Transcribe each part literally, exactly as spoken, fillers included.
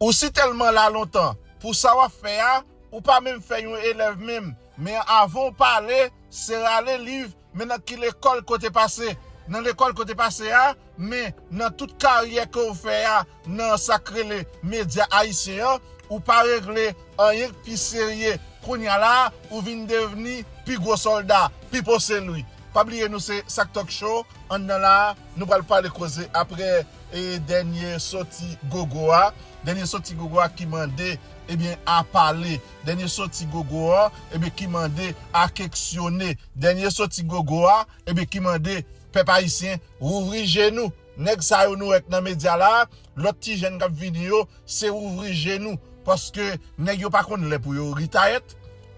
Ou si tèlman la lontan pou sa w ap fè a, ou pa menm fè yon elèv menm. Men avan w pale, se rale liv, men nan ki lekòl kote pase? Nan lekòl kote pase a, men nan tout karyè ke w fè a, nan sa k rele medya ayisyen an, ou pa regle anyen k pi serye. Kounye a la, ou vin devni pi gwo sòlda, Pipo Saint Louis. Pa bliye nou se Sak Talk Show, anndan la, nou pral pale koze apre e dènye soti Gogo a. Dènye soti Gogo a ki mande, ebyen, a pale. Dènye soti Gogo a, ebyen, ki mande a keksyone. Dènye soti Gogo a, ebyen, ki mande pèp ayisyen, wouvri je nou. Nèg sa yo nou wè k nan medya la, lòt ti jèn k ap vini yo, se wouvri je nou. Paske nèg yo pa konn lè pou yo retire.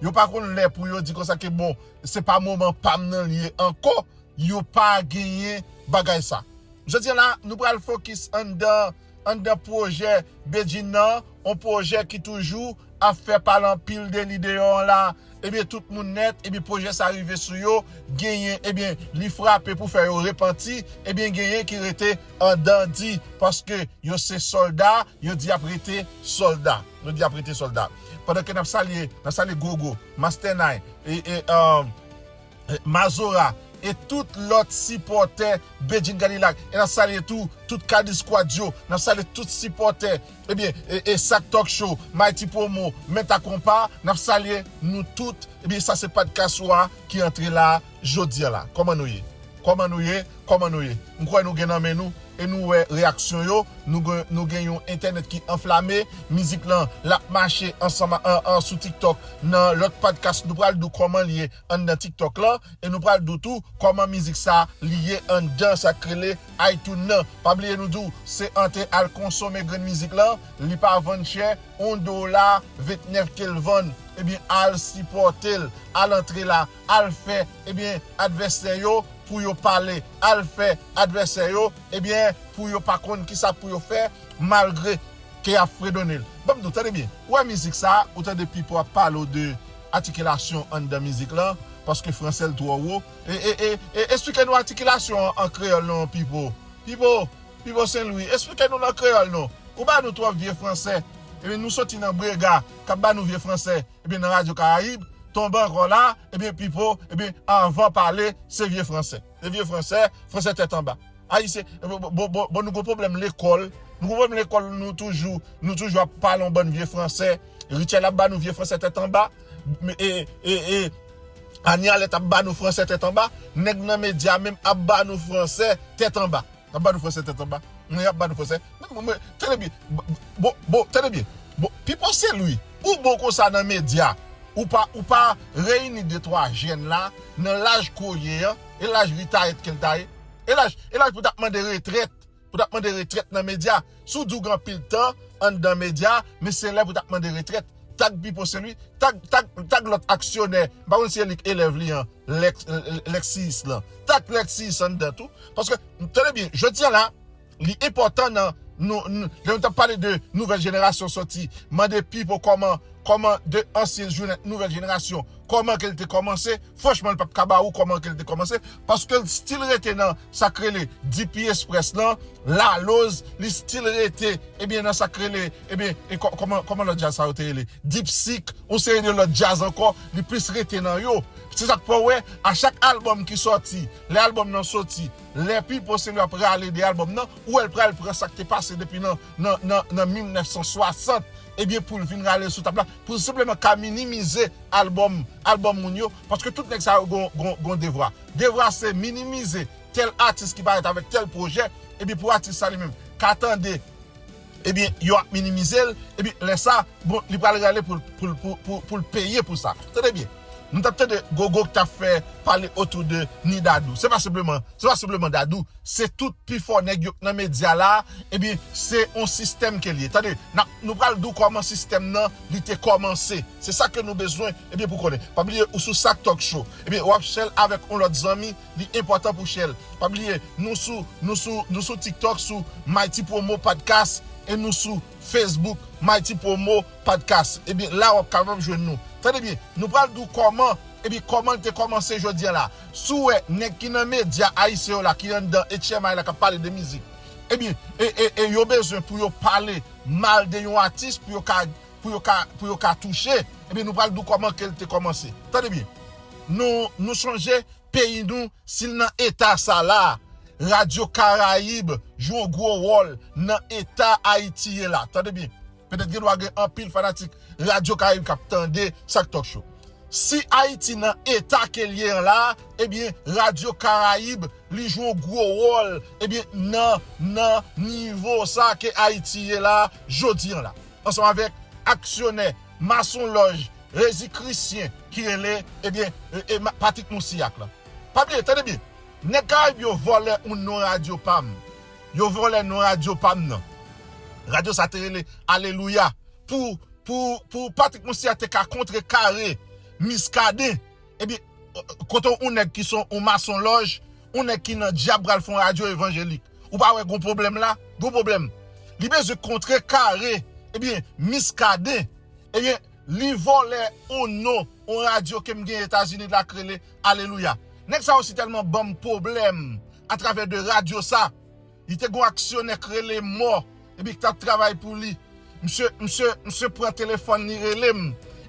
Yo pa konn lè pou yo di konsa ke bon, se pa moman pa m nan li ye ankò. Yo pa genyen bagay sa. Jodi a la, nou pral fokis anndan, anndan pwojè Bedjine nan, yon pwojè ki toujou ap fè pale anpil de li deyò an la. Ebyen, tout moun nèt, ebyen, pwojè sa rive sou yo, genyen, ebyen, li frape pou fè yo repanti, ebyen, genyen ki rete andan di, paske yo se sòlda, yo di y ap rete sòlda. Yo di y ap rete sòlda. Pandan ke n ap salye, n ap salye Gogo, Master Nine, e, e, um, Mazora, e tout lòt sipòtè Bedjine Cadillac. E n ap salye tou, tout Cadillac Squad yo. N ap salye tout sipòtè, ebyen, e, e Sak Talk Show, Mighty Promo, Menta Konpa. N ap salye nou tout. Ebyen, sa se podcast ou a ki antre la jodi a la. Kòman nou ye? Kòman nou ye? Kòman nou ye? M kwè nou gen nan men nou e nou wè reyaksyon yo. Nou gen, nou gen yon entènèt ki anflame. Mizik lan, l ap mache ansanm an, an, sou TikTok. Nan lòt podcast, nou pral di w kòman l ye anndan TikTok lan. E nou pral di w tou kòman mizik sa li ye anndan sa k rele iTunes nan. Pa bliye nou di w, se antre al konsome grenn mizik lan. Li pa vann chè, yon dola ventnèf ke l vann. Ebyen, al sipòte l. Al antre la. Al fè, ebyen, advèsè yo pou yo pale. Al fè advèsè yo, ebyen, pou yo pa konn kisa pou yo fè, malgre ke y ap fredone l. Ban m di w, tande byen. Ou wè mizik sa, ou tande Pipo ap pale w de atikilasyon anndan mizik lan, paske franse l twò wo. E, e, e, e, esplike nou atikilasyon an, an kreyòl non, Pipo. Pipo, Pipo Saint Louis, esplike nou nan kreyòl non. Ou ba nou twòp vye franse. Ebyen, nou soti nan brega k ap ba nou vye franse. Ebyen, nan Radyo Karayib, tonbe ankò la, ebyen, Pipo, ebyen, anvan pale, se vye franse. Se vye franse, franse tèt anba. Ayisyen, bon, bon, bon, bon, nou gon pwoblèm lekòl. Nou gon pwoblèm lekòl, nou toujou, nou toujou ap pale yon bann vye franse. Richel ap ba nou vye franse tèt anba. E, e, e, Anialet ap ba nou franse tèt anba. Nèg nan medya menm ap ba nou franse tèt anba. N ap ba nou franse tèt anba. Mwen ap ba nou franse. Mwen, mwen, tande byen. Bon, bon, tande byen. Bon, Pipo Saint Louis, ou bon konsa nan medya. Ou pa, ou pa reyini de twa jèn la, nan laj ke w ye an, e laj retire ke l ta ye. E laj, e laj pou t ap mande retrèt. Pou t ap mande retrèt nan medya. Si w di w gen anpil tan anndan medya, men se lè pou t ap mande retrèt. Tag Pipo Saint Louis, tag, tag, tag lòt aksyonè. M pa konn si se li k elèv li an, Lex, Lexis lan. Tag Lexis anndan tou. Paske, tande byen, jodi a la, li enpòtan nan, nou, nou, lè nou t ap pale de nouvèl jenerasyon soti, mande Pipo kòman, kòman de ansyen jounen nouvèl jenerasyon, kòman ke l te kòmanse, franchman, l p ap ka ba ou kòman ke l te kòmanse, paske l still rete nan sa k rele D P Express lan, Laloz, li still rete, ebyen, nan sa k rele, ebyen, e kò-, kòman, kòman lòt djaz sa yo te rele? Dipsik, yon seri de lòt djaz ankò, li plis rete nan yo. Se sa k fè w wè, a chak albòm ki sòti, lè albòm nan sòti, lè Pipo Saint Louis ap rale de albòm nan, ou wè l pral pran sa k te pase depi nan, nan, nan, nan mil nèf san swasant, ebyen, pou l vin rale sou tab la, pou l senpleman ka minimize albòm, albòm moun yo, paske tout nèg sa yo gon, gon, gon devwa. Devwa se minimize tèl atis ki parèt avèk tèl pwojè, epi pou atis sa li menm ka tande, ebyen, yo ap minimize l, epi lè sa, bon, li pral rale pou l, pou l, pou, pou, pou l peye pou sa. Tande byen. Nou t ap tande Gogo ki t ap fè pale otou de ni Dadou. Se pa senpleman, se pa senpleman Dadou, se tout pi fò nèg yo k nan medya la, ebyen, se yon sistèm ke l ye. Tande, n ap, nou pral di w kòman sistèm nan, li te kòmanse. Se sa ke nou bezwen, ebyen, pou konnen. Pa bliye, ou sou Sak Talk Show. Ebyen, w ap share avèk yon lòt zanmi, li enpòtan pou share. Pa bliye, nou sou, nou sou, nou sou TikTok, sou Mighty Promo Podcast, e nou sou Facebook, Mighty Promo Podcast. Ebyen, la w ap kapab jwenn nou. Tande byen, nou pral di w kòman, ebyen, kòman l te kòmanse jodi a la. Si w wè nèg ki nan medya ayisyen yo la, ki anndan H M I la, k ap pale de mizik, ebyen, e, e, e yo bezwen pou yo pale mal de yon atis pou yo ka, pou yo ka, pou yo ka touche. Ebyen, nou pral di w kòman ke l te kòmanse. Tande byen. Nou, nou sonje peyi nou, si l nan eta sa la, Radyo Karayib jwe yon gwo wòl nan eta Ayiti ye la. Tande byen. Petèt gen dwa gen anpil fanatik Radyo Karayib k ap tande Sak Talk Show. Si Ayiti nan eta ke l ye an la, ebyen, Radyo Karayib, li jwe yon gwo wòl, ebyen, nan, nan nivo sa ke Ayiti ye la, jodi an la. Ansanm avèk aksyonè, masonlòj, Rezi Christian ki rele, ebyen, e, e, Ma-, Patrick Moussilhac la. Pa bliye, tande byen. Nèg Karayib yo vòlè yon non radyo pa m. Yo vòlè non radyo pa m nan. Radyo sa te rele Alelouya. Pou, pou, pou Patrick Moussilhac te ka kontrekare Miskaden. Ebyen, kote yon nèg ki se yon masonlòj, yon nèg ki nan dyab pral fè yon radyo evanjelik. Ou pa wè gon pwoblèm la? Gon pwoblèm. Li bezwen kontrekare, ebyen, Miskaden. Ebyen, li vòlè yon non, yon radyo ke m gen Etazini la k rele Alelouya. Nèg sa yo si tèlman ban m pwoblèm atravè de radyo sa. Li te gon aksyonè k rele Mò, epi k t ap travay pou li. Misye, misye, misye pran telefòn li rele m,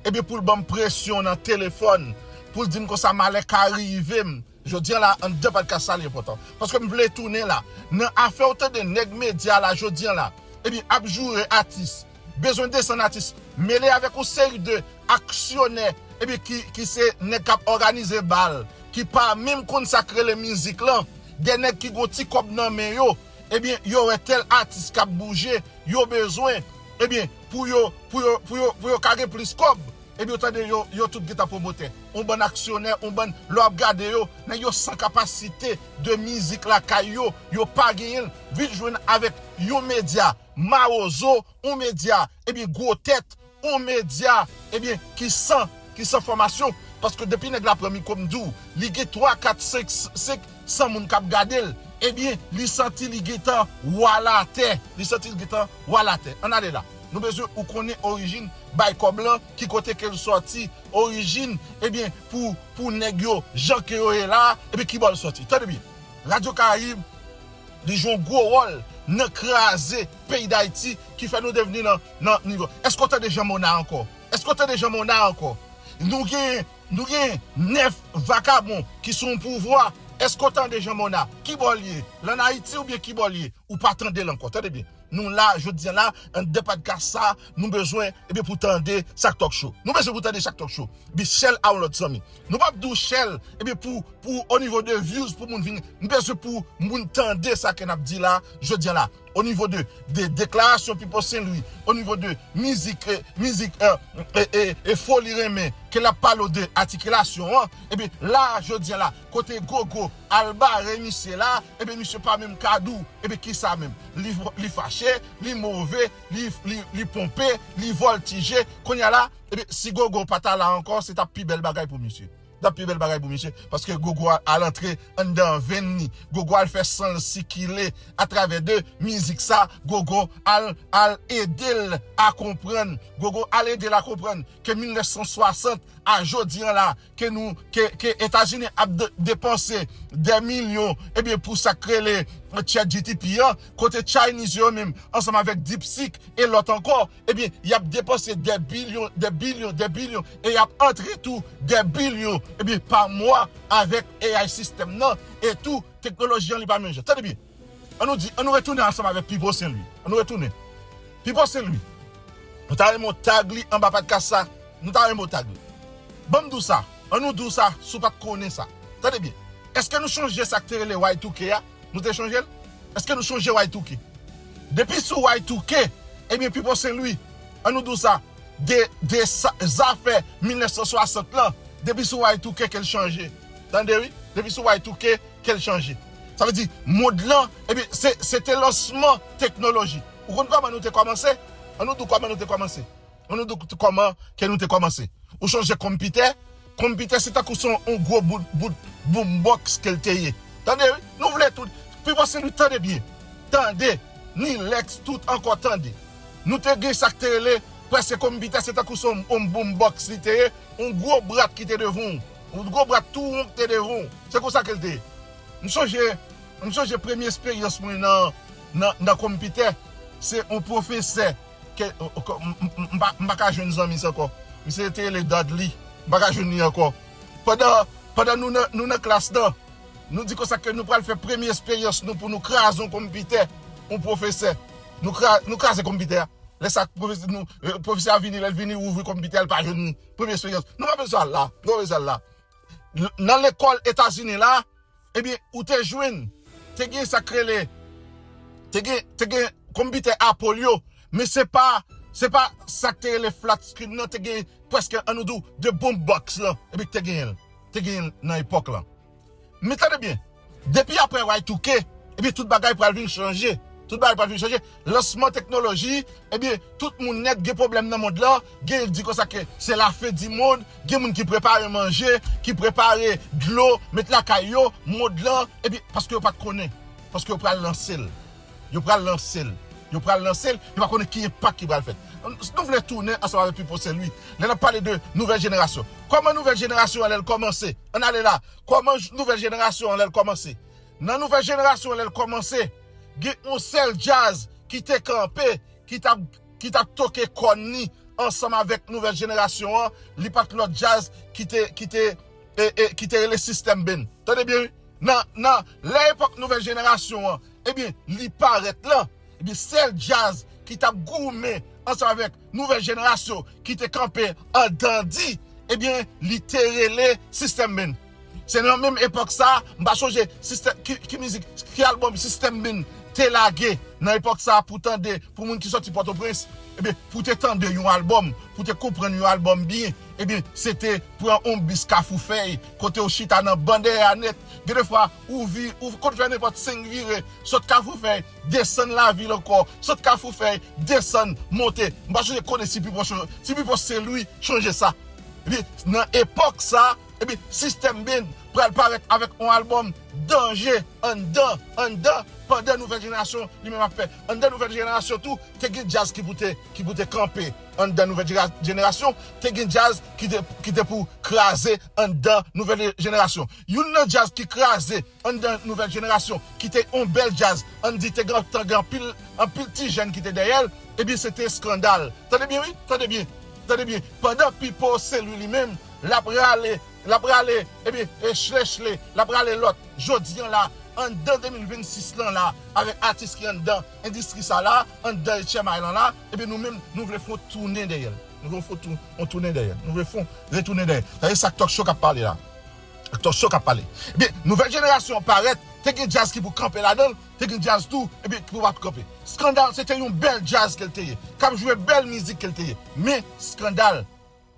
epi pou l ban m presyon nan telefòn, pou l di m konsa malè ka rive m. Jodi an la, anndan pòdkas sa li enpòtan. Paske m vle tounen la. Nan afè w tande nèg medya la jodi an la, epi ap joure atis, bezwen desann atis, mele avèk yon seri de aksyonè, epi ki, ki se nèg k ap òganize bal, ki pa menm konn sa k rele mizik lan, de nèg ki gon ti kòb nan men yo, ebyen, yo wè tèl atis k ap bouje, yo bezwen, ebyen, pou yo, pou yo, pou yo, pou yo ka gen plis kòb, ebyen, ou tande yo, yo tout gentan pwomotè. Yon bann aksyonè, yon bann, lè w ap gade yo, nèg yo san kapasite de mizik lakay yo, yo pa genyen l. Vin jwenn avèk yon medya, mawozo, yon medya, ebyen, gwo tèt, yon medya, ebyen, ki san, ki san fòmasyon. Paske depi nèg la pran mikwo, m di w, li gen twa, kat, senk, senk san moun k ap gade l. Ebyen, li santi li gentan wa latè. Li santi li gentan wa latè. Ann ale la. Nou bezwen ou konnen orijin bay kòb lan, ki kote ke l sòti, orijin, ebyen, pou, pou nèg yo, jan ke yo ye la, ebyen, ki bò l sòti. Tande byen. Radyo Karayib, li jwe yon gwo wòl nan kraze peyi Dayiti, ki fè nou devni nan, nan nivo. Èske w tande Jean Mona ankò? Èske w tande Jean Mona ankò? Nou gen, nou gen nèf vakabon ki sou yon pouvwa. Èske w tande Jean Mona? Ki bò l ye? L ann Ayiti oubyen ki bò l ye? Ou pa tande l ankò. Tande byen. Nou la, jodi an la, anndan pòdkas sa, nou bezwen, ebyen, pou tande Sak Talk Show. Nou bezwen pou tande Sak Talk Show. Epi share l a yon lòt zanmi. Nou p ap di w share l, ebyen, pou, pou, o nivo de views, pou moun vin, nou bezwen pou moun tande sa ke n ap di la, jodi an la. O nivo de, de deklarasyon Pipo Saint Louis, o nivo de mizik, eh, mizik, eh, eh, eh, eh, Foli Renmen, ke l ap pale w de atikilasyon an, ebyen, la, jodi an la, kote Gogo al bare misye la, ebyen, misye pa menm ka di w, ebyen, kisa menm? Li, li fache, li move, li, li, li ponpe, li vòltije. Kounye a la, ebyen, si Gogo pa ta la ankò, se t ap pi bèl bagay pou misye. T ap pi bèl bagay pou misye, paske Gogo a-, al antre anndan venn li. Gogo al fè san l sikile atravè de mizik sa. Gogo al, al ede l a konprann. Gogo al ede l a konprann ke mil nèf san swasant a jodi an la, ke nou, ke, ke Etazini ap de-, depanse dè milyon, ebyen, pou sa k rele ChatGPT an, kote Chinese yo menm, ansanm avèk DeepSeek e lòt ankò, ebyen, y ap depanse dè bilyon, dè bilyon, dè bilyon, e y ap antre tou dè bilyon, ebyen, pa mwa avèk A I sistèm nan, e tou, teknoloji an li pa menm jan. Tande byen, an nou di, an nou retounen ansanm avèk Pipo Saint Louis. An nou retounen. Pipo Saint Louis. Nou ta renmen w tag li anba pòdkas sa. Nou ta renmen w tag li. Ban m di w sa. An nou di w sa, si w pa t konnen sa. Tande byen. Èske nou sonje sa k te rele Y two K a? Nou te sonje l? Èske nou sonje Y two K? Depi sou Y two K, ebyen, Pipo Saint Louis, an nou di w sa, de, de sa, zafè mil nèf san swasant lan, depi sou Y two K ke l chanje. Tande wi, depi sou Y two K ke l chanje. Sa vle di, mond lan, ebyen, se, se te lansman teknoloji. Ou konn kòman nou te kòmanse? An nou di w kòman nou te kòmanse. An nou di w kòman ke nou te kòmanse. Ou sonje konpitè? Konpitè se tankou se yon gwo bout, bout boombox ke l te ye. Tande wi, nou vle tout. Pipo Saint Louis, tande byen. Tande. Ni Lex, tout ankò tande. Nou te gen sa k te rele, prèske konpitè se tankou se yon, yon boombox li te ye, yon gwo brat ki te devan w. Yon gwo brat tou won ki te devan w. Se konsa ke l te ye. M sonje, m sonje premye esperyans mwen nan, nan, nan konpitè, se yon pwofesè ke, m, m, m, m pa, m pa ka jwenn zanmi sa ankò. Misye te rele Dudley. M pa ka jwenn li ankò. Pandan, pandan nou nan, nou nan klas lan, nou di konsa ke nou pral fè premye esperyans nou pou nou kraze yon konpitè, yon pwofesè. Nou kra-, nou kraze konpitè a. Lè sa, pwofesè, nou, eh, pwofesè a vini, lè l vini, ouvri konpitè a, l pa jwenn li. Premye esperyans. Nou pa bezwen al la. Nou pa bezwen al la. L-, nan lekòl Etazini la, ebyen, ou te jwenn, te gen sa k rele, te gen, te gen konpitè Apple yo, men se pa, se pa sa k te rele flat screen nan, te gen prèske, an nou di w, de boombox lan, epi k te genyen l. Te genyen l nan epòk lan. Men tande byen, depi apre Y two K, ebyen, tout bagay pral vin chanje. Tout bagay pral vin chanje. Lansman teknoloji, ebyen, tout moun nèt gen pwoblèm nan mond lan, gen di konsa ke se la fin di mond, gen moun ki prepare manje, ki prepare dlo, met lakay yo, mond lan, ebyen, paske yo pa t konnen, paske yo pral lanse l. Yo pral lanse l. Yo pral lanse l, yo pa konnen ki enpak ki pral fèt. Nou vle tounen ansanm avèk Pipo Saint Louis. Lè n ap pale de nouvèl jenerasyon. Kòman nouvèl jenerasyon an lè l kòmanse? Ann ale la. Kòman j-, nouvèl jenerasyon an lè l kòmanse? Nan nouvèl jenerasyon an lè l kòmanse, gen yon sèl djaz ki te kanpe, ki t ap, ki t ap toke kòn li ansanm avèk nouvèl jenerasyon an, li pa t lòt djaz ki te, ki te, e, e, ki te rele System Band. Tande byen, wi. Nan, nan, lè epòk nouvèl jenerasyon an, ebyen, li parèt lan, ebyen, sèl djaz ki t ap goumen ansanm avèk nouvèl jenerasyon ki te kanpe an dandi, ebyen, li te rele System Band. Se nan menm epòk sa, m pa sonje System, ki, ki mizik, ki albòm System Band te lage nan epòk sa pou tande, pou moun ki sòti Pòtoprens, ebyen, pou te tande yon albòm, pou te konprann yon albòm byen, ebyen, se te pran yon bis Kafou Fèy, kote w chita nan ban dèyè a nèt. Gen de fwa, ou vi-, ou konn fè nenpòt senk vire, sot Kafou Fèy, desann lavil ankò, sot Kafou Fèy, desann, monte. M pa sonje konnen si Pipo, si Pipo Saint Louis chonje sa. Epi, nan epòk sa, epi, System Band pral parèt avèk yon albòm Danje anndan, anndan, pandan nouvèl jenerasyon li menm ap fè. Anndan nouvèl jenerasyon tou, te gen djaz ki pou te, ki pou te kanpe. Anndan nouvèl jera-, jenerasyon, te gen djaz ki te, ki te pou kraze anndan nouvèl jenerasyon. Youn nan djaz ki kraze anndan nouvèl jenerasyon, ki te yon bèl djaz, ann di te gen, te gen anpil, anpil ti jèn ki te dèyè l, ebyen, se te Eskandal. Tande byen, wi, tande byen, tande byen. Pandan Pipo Saint Louis li menm, l ap rale, l ap rale, ebyen, e, chle, chle, l ap rale lòt. Jodi an la, anndan de mil vennsis lan la, avèk atis ki anndan endistri sa la, anndan H M I lan la, ebyen, nou menm, nou vle fè yon tounen dèyè l. Nou vle fè yon tou-, yon tounen dèyè l. Nou vle fè yon retounen dèyè l. Sa se sa k Talk Show k ap pale la. Talk Show k ap pale. Ebyen, nouvèl jenerasyon an parèt, te gen djaz ki pou kanpe ladan l, te gen djaz tou, ebyen, ki pou pa t kanpe. Eskandal, se te yon bèl djaz ke l te ye. K ap jwe bèl mizik ke l te ye. Men, Eskandal,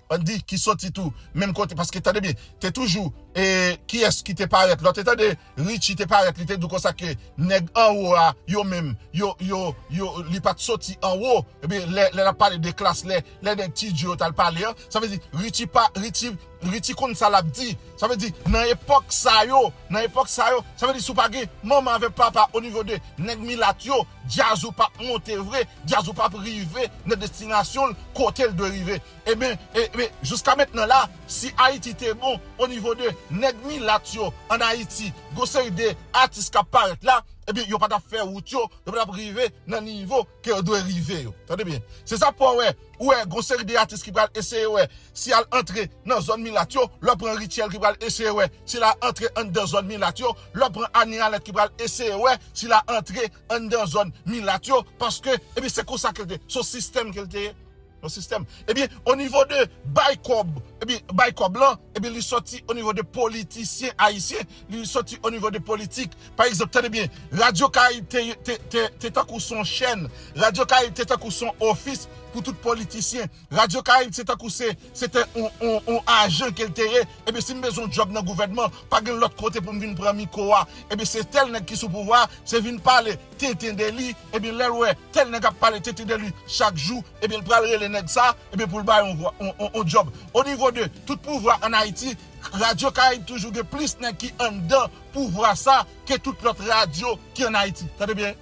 ann di, ki soti tou, menm kote, paske tande byen, te toujou, e, kiyès ki te parèt? Lè w te tande Richie te parèt, li te di w konsa ke nèg anwo a, yo menm, yo, yo, yo, li pa t soti anwo. Ebyen, lè, lè l ap pale de klas, lè, lè nèg Ti Djo yo t al pale an, sa vle di, Richie pa, Richie, Richie konn sa l ap di. Sa vle di, nan epòk sa yo, nan epòk sa yo, sa vle di, si w pa gen manman avèk papa onivo de nèg milat yo, djaz ou p ap monte vre, djaz ou p ap rive nan destinasyon l, kote l dwe rive. Ebyen, e, e, jiska mentnan la, si Ayiti te bon onivo de nèg milat yo ann Ayiti, gon seri de atis k ap parèt la, ebyen, yo pa t ap fè wout yo, yo pa t ap rive nan nivo ke yo dwe rive yo. Tande byen. Se sa pou w wè, ou wè, gon seri de atis ki pral eseye wè, si y al antre nan zòn milat yo, lè w pran Richie ki pral eseye wè, si l a antre anndan zòn milat yo, lè w pran Annie Alerte ki pral eseye wè, si l a antre anndan zòn milat yo, paske, ebyen, se konsa ke l te, se yon sistèm ke l te ye. Yon sistèm. Ebyen, onivo de bay kòb, ebyen, bay kòb lan, ebyen, li soti onivo de politisyen ayisyen, li soti onivo de politik. Pa egzanp, tande byen, Radyo Karayib te, te, te, te tankou se yon chèn, Radyo Karayib te tankou se yon ofis pou tout politisyen. Radyo Karayib se tankou se, se te yon, yon, yon ajan ke l te ye. Ebyen, si m bezwen yon djòb nan gouvènman, pa gen lòt kote pou m vin pran mikwo a. Ebyen, se tèl nèg ki sou pouvwa, se vin pale tenten de li. Ebyen, lè l wè tèl nèg ap pale tenten de li chak jou, ebyen, l pral rele nèg sa, ebyen, pou l bay yon vwa, yon, yon, yon djòb. Onivo de tout pouvwa ann Ayiti, Radyo Karayib toujou gen plis nèg ki anndan pouvwa sa ke tout lòt radyo ki ann Ayiti. Tande byen.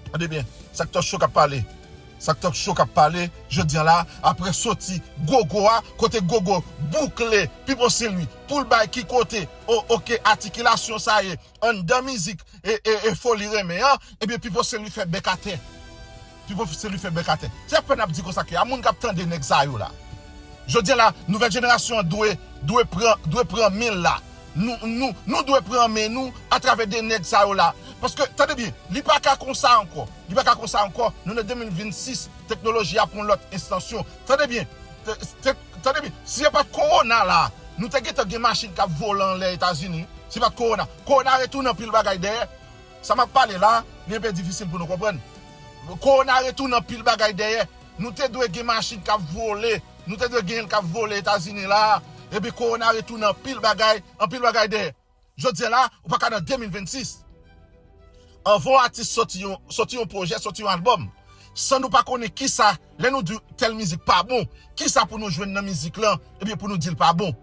Tande byen. Sa k Talk Show k ap pale. Sa k Talk Show k ap pale, jodi an la, apre soti Gogo a, kote Gogo boukle Pipo Saint Louis, pou l bay ki kote, o, oke, atikilasyon sa ye, anndan mizik, e, e, e foli renmen an, ebyen, Pipo Saint Louis fè bèk atè. Pipo Saint Louis fè bèk atè. Se fè n ap di konsa ke a moun k ap tande nèg sa yo la. Jodi a la, nouvèl jenerasyon an dwe, dwe pran, dwe pran men l la. Nou, nou, nou dwe pran men nou atravè de nèg sa yo la. Paske, tande byen, li pa ka konsa ankò. Li pa ka konsa ankò. Nou nan de mil vennsis, teknoloji a pran lòt estansyon. Tande byen, te- te- tande byen, si e pa t kowona la, nou te gentan gen machin k ap vole anlè Etazini. Si pa t kowona, kowona retounen anpil bagay dèyè. Sa m ap pale la, li enpe difisil pou nou konprann. Kowona retounen anpil bagay dèyè. Nou te dwe gen machin k ap vole. Nou te dwe gen l k ap vole Etazini la. Epi kowona retounen anpil bagay, anpil bagay dèyè. Jodi a la, ou pa ka nan de mil vennsis. Anvan yon atis soti yon, soti yon pwojè, soti yon albòm, san nou pa konnen kisa, lè nou di tèl mizik pa bon, kisa pou nou jwenn nan mizik lan, ebyen pou nou di l pa bon.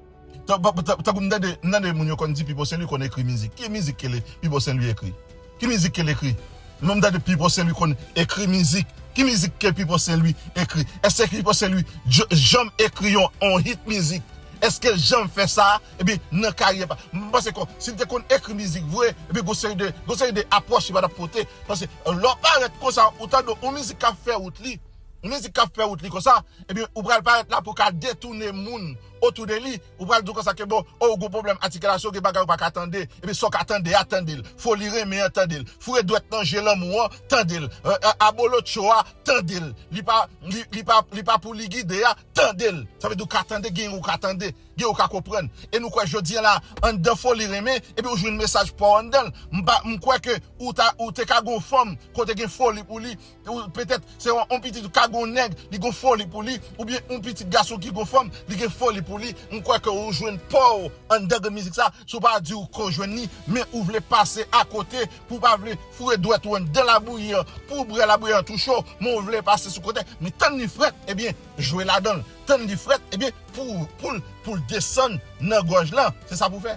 Tan- tan- tan- Tankou m tande, m tande moun yo konn di Pipo Saint Louis konn ekri mizik. Ki mizik ke le- Pipo Saint Louis ekri? Ki mizik ke l ekri? Mwen m tande Pipo Saint Louis konn ekri mizik. Ki mizik ke Pipo Saint Louis ekri? Èske Pipo Saint Louis j- janm ekri yon, yon hit mizik? Èske l janm fè sa? Ebyen, nan karyè pa. M panse ke si l te konn ekri mizik vre, ebyen, gon seri de, gon seri de apwòch li pa t ap pote. Paske lè w parèt konsa, ou tande yon mizik k ap fè wout li, yon mizik k ap fè wout li konsa, ebyen, ou pral parèt la pou ka detounen moun otou de li. Ou pral di konsa ke bon, o, ou gon pwoblèm atikilasyon, gen bagay ou pa ka tande. Ebyen, sa w ka tande a, tande l. Foli renmen an, tande l. Foure dwèt nan je lanmou an, tande l. E, e, abolotcho a, tande l. Li pa, li, li pa, li pa pou li gide a, tande l. Sa vle di ou ka tande, gen ou ka tande, gen ou ka konprann. E nou kwè jodi a la, anndan foli renmen, epi ou jwenn mesaj pa w anndan l. M pa, m kwè ke ou ta, ou te ka gon fanm, kote gen foli pou li, ou petèt se yon, yon pitit ou ka gon nèg, li gon foli pou li, oubyen yon pitit gason ki gon fanm, li gen foli pou li. M kwè ke ou jwenn pa w anndan grenn mizik sa, si w pa di ou ko jwenn li, men ou vle pase akote, pou w pa vle foure dwèt ou anndan labouyi an, pou w bwè labouyi an tou cho, men ou vle pase sou kote, men tann li frèt, ebyen, jwe ladan l. Tann li frèt, ebyen, pou, pou l, pou l desann nan gòj lan, se sa pou w fè.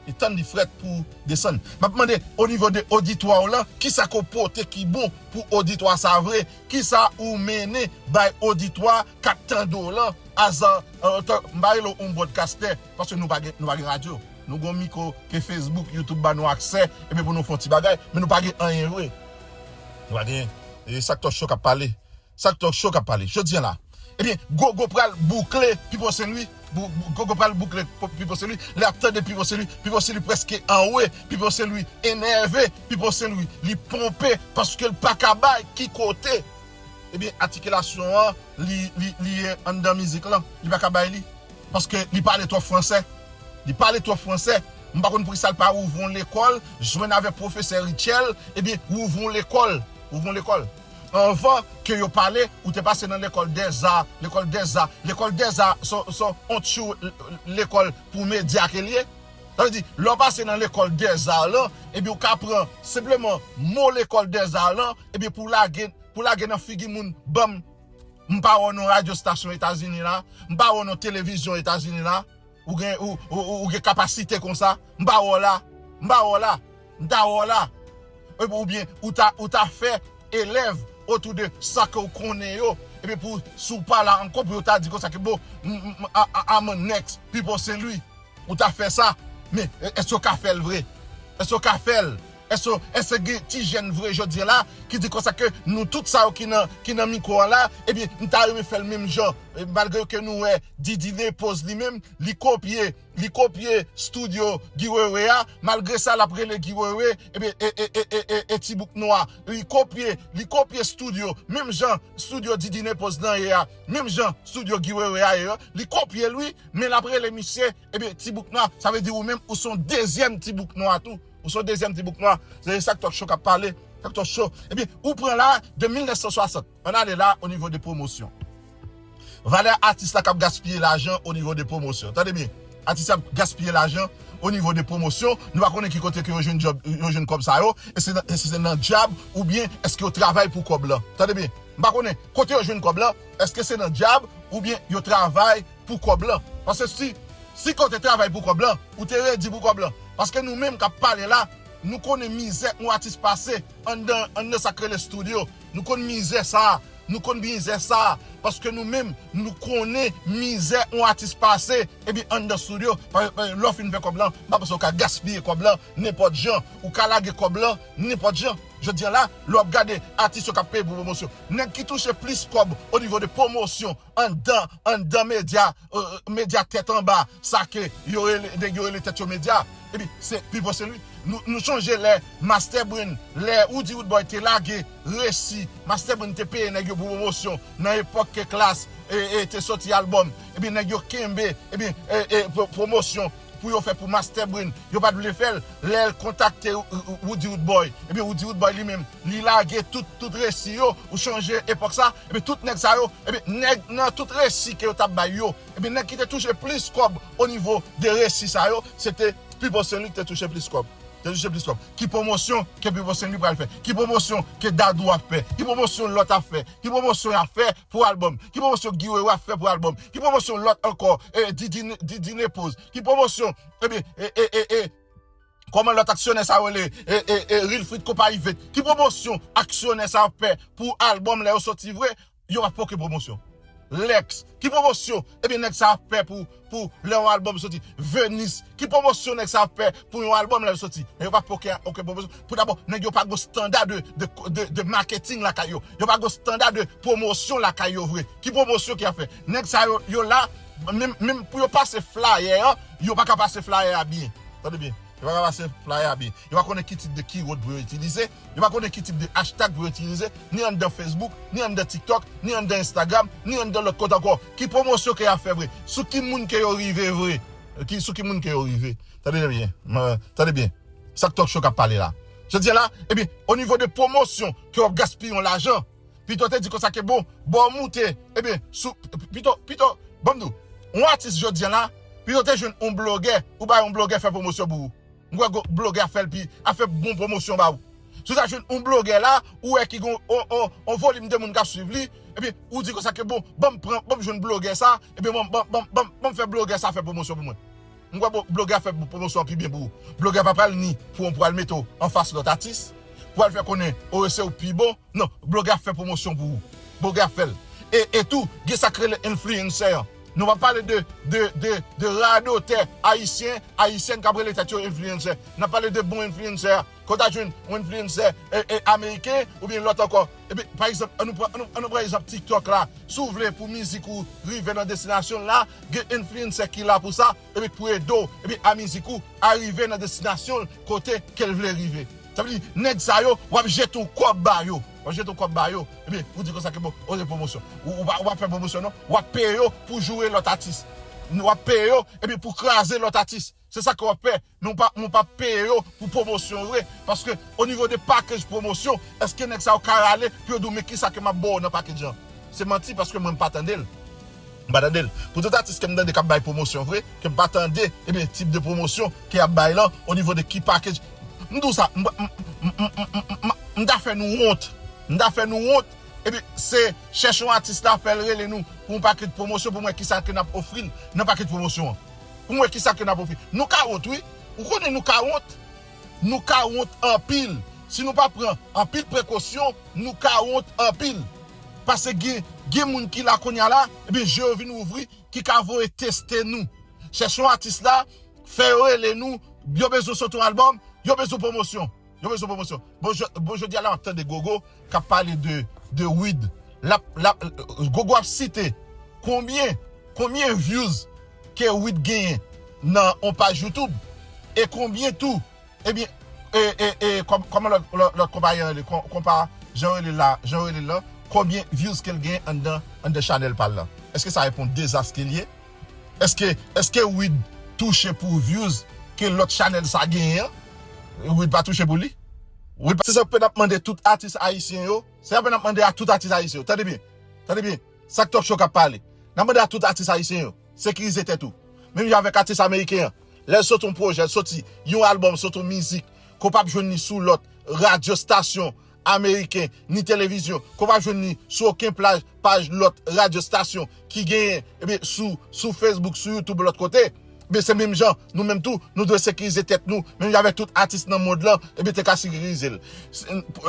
E tann li frèt pou desann. M ap mande, o nivo de oditwa w lan, kisa ke w pote ki bon pou oditwa sa vre? Kisa ou mennen bay oditwa k ap tande w lan? Aza, e, tan- m pa rele w yon broadcaster, paske nou pa gen, nou pa gen radyo. Nou gon mikwo ke Facebook, YouTube ba nou aksè, epi pou nou fè yon ti bagay, men nou pa gen anyen vre. Nou pa gen, e sa k Talk Show k ap pale. Sa k Talk Show k ap pale. Jodi a la. Ebyen, Gogo pral boukle Pipo Saint Louis. Bou- bou- Gogo pral boukle Pipo Saint Louis. Lè ap tande Pipo Saint Louis, Pipo Saint Louis prèske anwe. Pipo Saint Louis enève. Pipo Saint Louis, li ponpe paske l pa ka bay ki kote. Ebyen, atikilasyon an, li, li, li ye anndan mizik lan. Li pa ka bay li. Paske li pale twòp fransè. Li pale twòp fransè. M pa konn poukisa l pa ouvri yon lekòl, jwenn avèk pwofesè Richel, ebyen, ouvri yon lekòl. Ouvri yon lekòl. Anvan ke yo pale, ou te pase nan lekòl dèza, lekòl dèza, lekòl dèza, se, se yon tchou lekòl pou medya ke l ye. Sa vle di, lè w pase nan lekòl dèza lan, ebyen, ou ka pran senpleman mo lekòl dèza lan, ebyen, pou lage, pou lage nan figi moun, ban m, m pa wè w nan radyo stasyon Etazini la, m pa wè w nan televizyon Etazini la, ou gen, ou, ou, ou, ou gen kapasite konsa, m pa wè w la, m pa wè w la, m ta wè w la. Epi oubyen, ou ta, ou ta fè elèv otou de sa ke w konnen yo, epi pou, si w pa la ankò, pou yo ta di konsa ke bon, m, m, a, a, I'm next, Pipo Saint Louis. Ou ta fè sa, men e- èske w ka fè l vre? Èske w ka fè l? Èske, èske gen ti jèn vre jodi a la ki di konsa ke nou tout sa yo ki nan, ki nan mikwo a la, ebyen, m ta renmen fè l menm jan. E malgre ke nou wè Didine Poz li menm, li kopye, li kopye studio Guy Wewe a, malgre sa l ap rele Guy Wewe, ebyen, e, e, e, e, e, e ti bouk nwa. Li kopye, li kopye studio, menm jan studio Didine Poz nan ye a, menm jan studio Guy Wewe a ye a, li kopye l wi, men l ap rele misye, ebyen, ti bouk nwa, sa vle di ou menm, ou se yon dezyèm ti bouk nwa tou. Ou se yon dezyèm ti bouk nwa. Se sa k Talk Show k ap pale. Sa k Talk Show. Ebyen, ou pran la, de mil nèf san swasant. Ann ale la, o nivo de pwomosyon. Valè atis la k ap gaspiye lajan o nivo de pwomosyon. Tande byen. Atis la ap gaspiye lajan o nivo de pwomosyon. Nou pa konnen ki kote ke yo jwenn djòb, yo jwenn kòb sa yo. E se nan, e se nan djab oubyen èske yo travay pou kòb lan. Tande byen. M pa konnen kote yo jwenn kòb lan. Èske se nan djab oubyen yo travay pou kòb lan. Paske si, si ke w te travay pou kòb lan, ou te redi pou kòb lan. Paske nou menm k ap pale la, nou konnen mizè yon atis pase anndan, anndan sa k rele studio. Nou konn mizè sa a. Nou konn mizè sa a. Paske nou menm, nou konnen mizè yon atis pase, epi anndan studio, pa- pa- lè w fin fè kòb lan, m pa panse w ka gaspiye kòb lan nenpòt jan. Ou ka lage kòb lan nenpòt jan. Jodi a la, lè w ap gade atis yo k ap peye pou pwomosyon, nèg ki touche plis kòb o nivo de pwomosyon anndan, anndan medya, euh, medya tèt anba, sa ke yo rele, nèg yo rele tèt yo medya, epi se Pipo Saint Louis. Nou, nou chonje lè Master Brain, lè Roody Roodboy te lage resi, Master Brain te peye nèg yo pou pwomosyon nan epòk ke Klass e, e te soti albòm, epi nèg yo kenbe, epi e, e, pwo-, pwomosyon pou yo fè pou Master Brain, yo pa t vle fè l. Lè l kontakte Roody Roodboy, epi Roody Roodboy li menm, li lage tout, tout resi yo, ou chonje epòk sa, epi tout nèg sa yo, epi nèg nan tout resi ke yo t ap bay yo, epi nèg ki te touche plis kòb o nivo de resi sa yo, se te Pipo Saint Louis ki te touche plis kòb. Te touche plis kòb. Ki pwomosyon ke Pipo Saint Louis pral fè? Ki pwomosyon ke Dadou ap fè? Ki pwomosyon lòt ap fè? Ki pwomosyon y ap fè pou albòm? Ki pwomosyon Guy Wewe ap fè pou albòm? Ki pwomosyon lòt ankò? E, Didine, Didine Poz. Ki pwomosyon, ebyen, e, e, e, e, kòman lòt aksyonè sa yo rele? E, e, e, Real Frit Konpayi Vèt. Ki pwomosyon aksyonè sa ap fè pou albòm lè yo soti vre? Yo pa poke pwomosyon. Lex, ki pwomosyon? Ebyen, nèg sa ap fè pou, pou lè yon albòm soti. Venus, ki pwomosyon nèg sa ap fè pou yon albòm lè l soti? Nèg yo pa poke okenn pwomosyon. Pou dabò, nèg yo pa gon standa de, de, de, de maketing lakay yo. Yo pa gon standa de pwomosyon lakay yo vre. Ki pwomosyon ki ap fè? Nèg sa yo, yo la, menm, menm pou yo pase flayè an, yo pa ka pase flayè a byen. Tande byen. Yo pa ka pase flayè a byen. Yo pa konnen ki tip de keyword pou yo itilize. Yo pa konnen ki tip de hashtag pou yo itilize. Ni anndan Facebook, ni anndan TikTok, ni anndan Instagram, ni anndan lòt kote ankò. Ki pwomosyon ke y ap fè vre? Sou ki moun ke yo rive vre? Ki, sou ki moun ke yo rive? Tande byen. Tande byen. Sa k Talk Show k ap pale la. Jodi a la, ebyen, o nivo de pwomosyon ke w ap gaspiye yon lajan, Pito te di konsa ke bon, bon moute, ebyen, sou, Pito, Pito, ban m di w, yon atis jodi a la, Pito te jwenn yon blogè, ou bay yon blogè fè pwomosyon pou ou. M kwè blogè ap fè l pi, ap fè bon pwomosyon ba ou. Si w ta jwenn yon blogè la, ou wè ki gon on, on, on volim de moun k ap swiv li, ebyen, ou di konsa ke bon, ban m pran, ban m jwenn blogè sa, ebyen, ban m, ban m, ban m, ban m, ban m fè blogè sa fè pwomosyon pou mwen. M kwè blogè ap fè pwomosyon pi byen pou ou. Blogè pa pral ni pou yon pral mete w anfas lòt atis, pral fè konnen ou se ou pi bon. Non, blogè ap fè pwomosyon pou ou. Blogè ap fè l. E, e tou, gen sa k rele influencer an. Nou pa pale de, de, de, de radotè ayisyen, ayisyèn k ap rele tèt yo influencer. N ap pale de bon influencer. Kote w ta jwenn yon influencer e, e, ameriken oubyen lòt ankò? Epi, pa egzanp, an nou pran, an nou, an nou pran egzanp TikTok la. Si w vle pou mizik ou rive nan destinasyon l la, gen influencer ki la pou sa, epi pou ede w, epi a mizik ou a rive nan destinasyon l kote ke l vle rive. Sa vle di, nèg sa yo, w ap jete yon kòb ba yo. W ap jete yon kòb ba yo. Epi, ou di konsa ke bon, ou se pwomosyon. Ou, ou pa, ou pa fè pwomosyon, non. W ap peye yo pou joure lòt atis. W ap peye yo, epi pou kraze lòt atis. Se sa ke w ap fè. Men w pa, men w pa peye yo pou pwomosyon vre. Paske, o nivo de package pwomosyon, èske nèg sa yo ka rale pou yo di w, men kisa ke m ap ba w nan package lan? Se manti, paske mwen, m pa tande l. M pa tande l. Pou tout atis ke m tande k ap bay pwomosyon vre, ke m pa tande, ebyen, tip de pwomosyon ke y ap bay lan, o nivo de ki package. M di w sa, m, m, m ta fè nou wont. M ta fè nou wont. Epi, se chèche yon atis la, fè l rele nou pou yon package pwomosyon, pou m wè kisa ke n ap ofri l nan package pwomosyon an. Pou m wè kisa ke n ap ofri. Nou ka wont, wi. Ou konnen nou ka wont. Nou ka wont anpil. Si nou pa pran anpil prekosyon, nou ka wont anpil. Paske gen, gen moun ki la kounye a la, ebyen, je yo vin ouvri, ki ka voye teste nou. Chèche yon atis la, fè yo rele nou, yo bezwen sot yon albòm, yo bezwen pwomosyon. Yo bezwen pwomosyon. Bon, jodi a la, m ap tande Gogo k ap pale de, de Wid. L ap, l ap, Gogo ap site konbyen, konbyen views ke Wid genyen nan on paj YouTube e konbyen tou, ebyen, e, e, e, kòm, kòman lòt, lòt, lòt konpayi an rele, kon-, konpa, jan rele la, jan rele la, konbyen views ke l genyen anndan, anndan chanèl pa l lan? Èske sa reponn dezas ke l ye? Èske, èske Wid touche pou views ke lòt chanèl sa genyen an? Wid pa touche pou li. Wid pa, se sa ke n ap mande tout atis ayisyen yo. Se sa ke n ap mande a tout atis ayisyen yo. Tande byen. Tande byen. Sa k Talk Show k ap pale. N ap mande a tout atis ayisyen yo. Sekirize tèt ou. Menm jan avèk atis ameriken an. Lè l sot yon pwojè, l soti yon albòm, sot yon mizik, ke w p ap jwenn li sou lòt radyostasyon ameriken, ni televizyon, ke w p ap jwenn li sou okenn plaj, paj lòt radyostasyon ki genyen, ebyen, sou, sou Facebook, sou YouTube, lòt kote. Ebyen, se menm jan, nou menm tou, nou dwe sekirize tèt nou, menm jan avèk tout atis nan mond lan, ebyen, te ka sekirize l.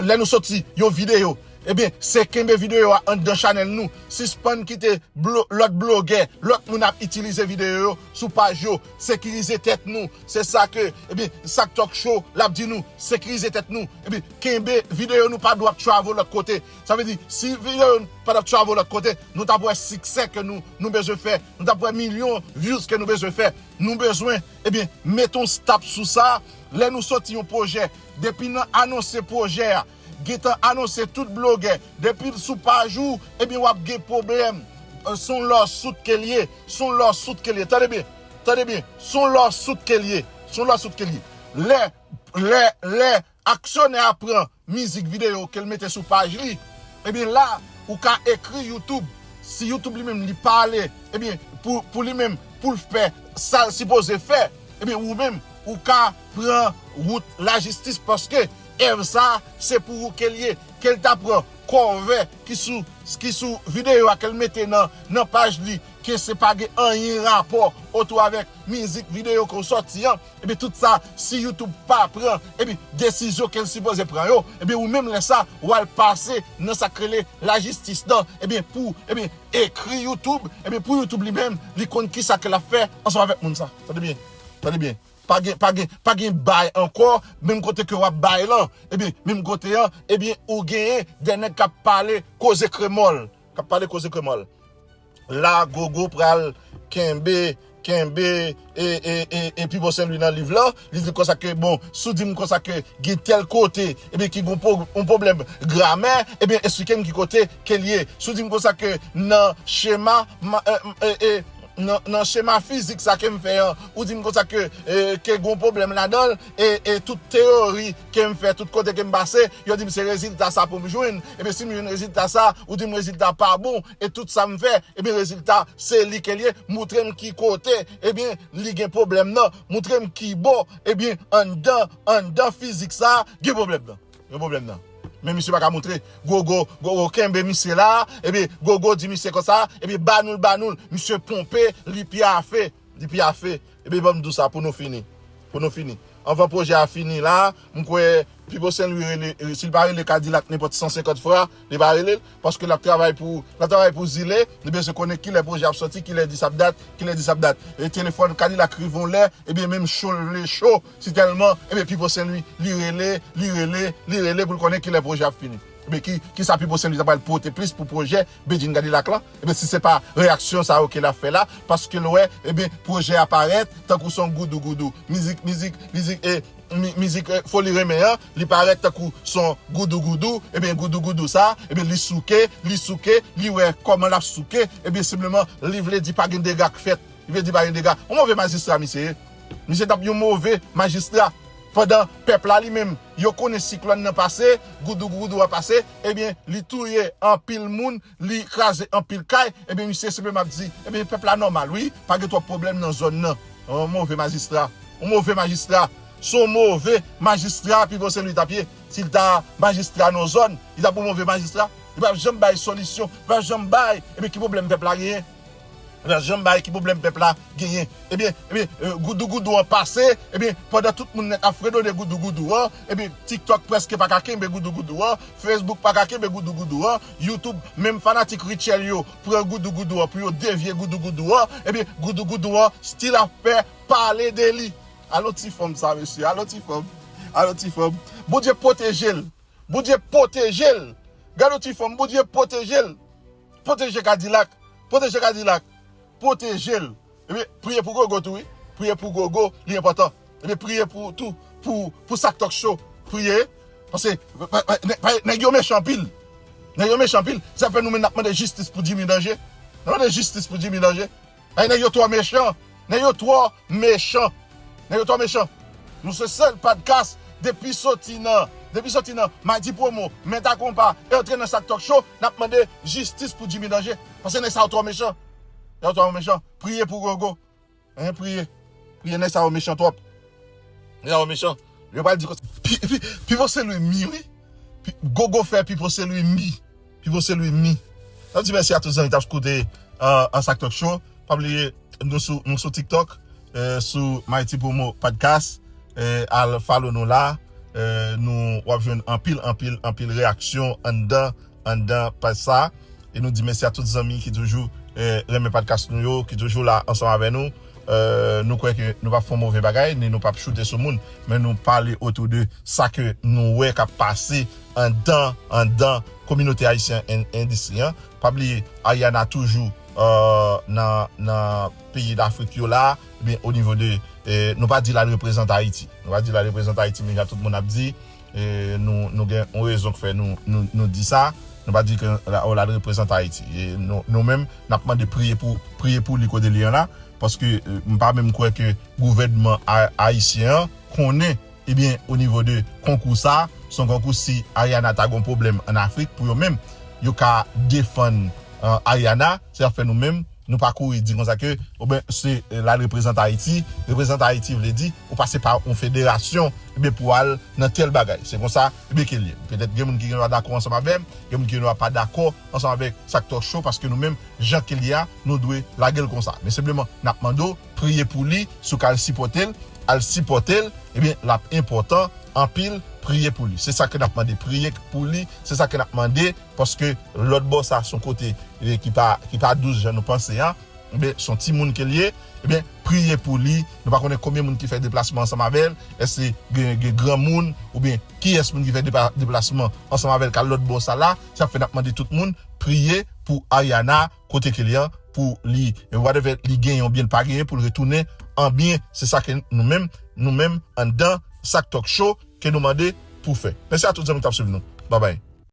Lè nou soti yon videyo, Ebyen, se kenbe videyo a anndan chanèl nou. Sispann kite blo, lòt blogè, lòt moun ap itilize videyo yo sou paj yo. Sekirize tèt nou. Se sa ke, ebyen, Sak Talk Show l ap di nou. Sekirize tèt nou. Ebyen, kenbe videyo nou pa dwe ap travel lòt kote. Sa vle di, si videyo nou pa dwe ap travel lòt kote, nou t ap wè siksè ke nou, nou bezwen fè. Nou t ap wè milyon views ke nou bezwen fè. Nou bezwen, ebyen, mete yon stop sou sa. Lè nou soti yon pwojè, depi nan anonse pwojè a, gentan anonse tout blogè, depi l sou paj ou, ebyen w ap gen pwoblèm. Se yon lawsuit ke l ye, se yon lawsuit ke l ye. Tande byen, tande byen, se yon lawsuit ke l ye, se yon lawsuit ke l ye. Lè, lè, lè aksyonè a pran mizik videyo ke l mete sou paj li, ebyen la, ou ka ekri YouTube. Si YouTube li menm li pale, ebyen, pou, pou li menm, pou l fè sa l sipoze fè, ebyen, ou menm, ou ka pran wout lajistis paske èv sa, se pou ou ke l ye. Ke l ta pran kòvè ki sou, ki sou videyo a ke l mete nan, nan paj li, ke se pa gen anyen rapò otou avèk mizik videyo ke w sòti an, ebyen, tout sa, si YouTube pa pran, ebyen, desizyon ke l sipoze pran yo, ebyen, ou menm lè sa, w al pase nan sa k rele lajistis lan, ebyen, pou, ebyen, ekri YouTube, ebyen, pou YouTube li menm, li konn kisa ke l ap fè ansanm avèk moun sa. Tande byen, tande byen. Pa gen, pa gen, pa gen bay ankò, menm kote ke w ap bay lan, ebyen, menm kote an, ebyen, ou genyen de nèg k ap pale koze kremòl, k ap pale koze kremòl. La, Gogo pral kenbe, kenbe, e, e, e, e Pipo Senlwi nan liv lan. Li di konsa ke, bon, si w di m konsa ke gen tèl kote, ebyen, ki gen yon pwoblèm gramè, ebyen, esplike m ki kote ke l ye. Si w di m konsa ke nan chema, ma, e, e, e, nan, nan chema fizik sa ke m fè an, ou di m konsa ke, e, ke gen yon pwoblèm ladan l, e, e tout teyori ke m fè, tout kote ke m pase, yo di m se rezilta sa pou m jwenn. Ebyen, si m jwenn rezilta sa, ou di m rezilta pa bon, e tout sa m fè, ebyen, rezilta, se li ke l ye. Moutre m ki kote, ebyen, li gen pwoblèm nan. Moutre m ki bò, ebyen, anndan, anndan fizik sa, gen pwoblèm nan. Gen pwoblèm nan. Men misye pa ka moutre. Gogo, Gogo kenbe misye la, ebyen, Gogo di misye konsa, ebyen, ba nou l, ba nou l. Misye ponpe, li pyafe, li pyafe. Ebyen, ban m di w sa pou nou fini. Pou nou fini. Anvan pwojè a fini la, m kwè Pipo Senlwi rele, si l pa rele Kadilak nenpòt san senkant fwa, li pa rele l, paske l ap travay pou, l ap travay pou zile, li bezwen konnen kilè pwojè ap sòti, kilè dis ap dat, kilè dis ap dat. E telefòn Kadilak rive yon lè, ebyen menm cho l vle cho, si tèlman, ebyen Pipo Senlwi, li rele, li rele, li rele pou l konnen kilè pwojè ap fini. Ebyen ki, kisa Pipo Senlwi ta pral pote plis pou pwojè Bedjine Kadilak lan? Ebyen si se pa reyaksyon sa yo ke l ap fè la, paske l wè, ebyen pwojè a parèt tankou se yon goudougoudou. Mizik, mizik, mizik, e, mi, mizik, e, Foli Renmen an, li parèt tankou se yon goudougoudou, ebyen goudougoudou sa, ebyen li souke, li souke, li wè kòman l ap souke, ebyen senpleman li vle di pa gen dega k fèt. Li vle di pa gen dega. Yon move majistra misye ye. Misye t ap yon move majistra. Pandan pèp la li menm, yo konnen siklòn nan pase, goudougoudou a pase, ebyen li touye anpil moun, li kraze anpil kay, ebyen misye senpleman ap di, ebyen pèp la nòmal wi, pa gen twòp pwoblèm nan zòn nan. Yon move majistra. Yon move majistra. Se yon move majistra Pipo Senlwi t ap ye. Si l ta majistra nan zòn, li t ap yon move majistra. Li p ap janm bay solisyon, li p ap janm bay, ebyen ki pwoblèm pèp la genyen? Li p ap janm bay ki pwoblèm pèp la genyen. Ebyen, ebyen, e, goudougoudou an pase, ebyen, pandan tout moun nèt ap fredone goudougoudou an, ebyen, TikTok prèske pa ka kenbe goudougoudou an, Facebook pa ka kenbe goudougoudou an, YouTube, menm fanatik Rutshelle yo pran goudougoudou an pou yo devye goudougoudou an, ebyen, goudougoudou an still ap fè pale de li. Alon ti fanm sa, mesye, alon ti fanm, alon ti fanm. Bondye pwoteje l. Bondye pwoteje l. Gade yon ti fanm, Bondye pwoteje l. Pwoteje Kadilak. Pwoteje Kadilak. Pwoteje l. Ebyen, priye pou Gogo tou, wi. Priye pou Gogo, li enpòtan. Ebyen, priye pou tou, pou, pou Sak Talk Show. Priye. Paske, pa, pa, nè-, pa, nèg yo mechan anpil. Nèg yo mechan anpil. Sa fè nou menm n ap mande jistis pou Jimmy Danje. N ap mande jistis pou Jimmy Danje. Ay, nèg yo twò mechan. Nèg yo twò mechan. Nèg yo twò mechan. Nou se sèl podcast depi soti nan, depi soti nan Mighty Promo, Mèt a Konpa, e antre nan Sak Talk Show, n ap mande jistis pou Jimmy Danje. Paske nèg sa yo twò mechan. Nèg yo twò mechan. Priye pou Gogo. Hein, priye. Priye, nèg sa yo mechan twòp. Nèg sa yo mechan. Yo pral di konsa. Pi, pi, Pipo Senlwi mi, wi. Pi, Gogo fè Pipo Senlwi mi. Pipo Senlwi mi. N ap di mèsi a tout zanmi k t ap koute, euh, an Sak Talk Show. Pa bliye, nou sou, nou sou TikTok, euh, sou Mighty Promo Podcast. Euh, al follow nou la. Euh, nou, w ap jwenn anpil, anpil, anpil reyaksyon anndan anndan paj sa. E nou di mèsi a tout zanmi ki toujou eh, renmen podcast nou yo, ki toujou la ansanm avè nou. Eh, nou kwè ke nou p ap fè yon move bagay, ni nou p ap choute sou moun, men nou pale otou de sa ke nou wè k ap pase anndan, anndan kominote ayisyen en- endistri an. Pa bliye, Ariana toujou eh, nan, nan peyi Dafrik yo la, ebyen o nivo de, eh, nou pa di l al reprezante Ayiti. Nou pa di l al reprezante Ayiti, men jan tout moun ap di, eh, nou, nou gen yon rezon k fè nou, nou, nou di sa. Nou pa di ke la, l al reprezante Ayiti. E nou, nou menm, n ap mande priye pou, priye pou li kote li an la, paske eh, m pa menm kwè ke gouvènman a- ayisyen an konnen, ebyen, o nivo de konkou sa, se yon konkou si Ariana ta gen yon pwoblèm ann Afrik, pou yo menm, yo ka defann eh, Ariana, se sa k fè nou menm, nou pa kouri di konsa ke, oben, se eh, l al reprezante Ayiti. Reprezante Ayiti vle di, ou pase pa yon federasyon, ebyen, pou al nan tèl bagay. Se konsa, ebyen, ke l ye. Petèt gen moun ki gen dwa dakò ansanm avè m, gen moun ki gen dwa pa dakò ansanm avèk sa k Talk Show, paske nou menm, jan ke l ye a, nou dwe lage l konsa. Men senpleman, n ap mande w, priye pou li, si w ka al sipòte l, al sipòte l, ebyen, l ap enpòtan anpil, priye pou li. Se sa ke n ap mande, priye pou li, se sa ke n ap mande, paske lòt bò sa, se yon kote eh, ki pa, ki pa dous jan nou panse a, ebyen, se yon timoun ke l ye, ebyen, priye pou li. Nou pa konnen konbyen moun ki fè deplasman ansanm avè l, èske gen, gen granmoun, oubyen kiyès moun ki fè depa- deplasman ansanm avè l k al lòt bò sa la, sa fè n ap mande tout moun, priye pou Ariana, kote ke li an, pou li, eh, whatever li genyen oubyen l pa genyen, pou l retounen an byen. Se sa ke nou menm, nou menm, anndan sa k Talk Show, ke nou mande pou fè. Mèsi a tout zanmi k t ap swiv nou. Babay.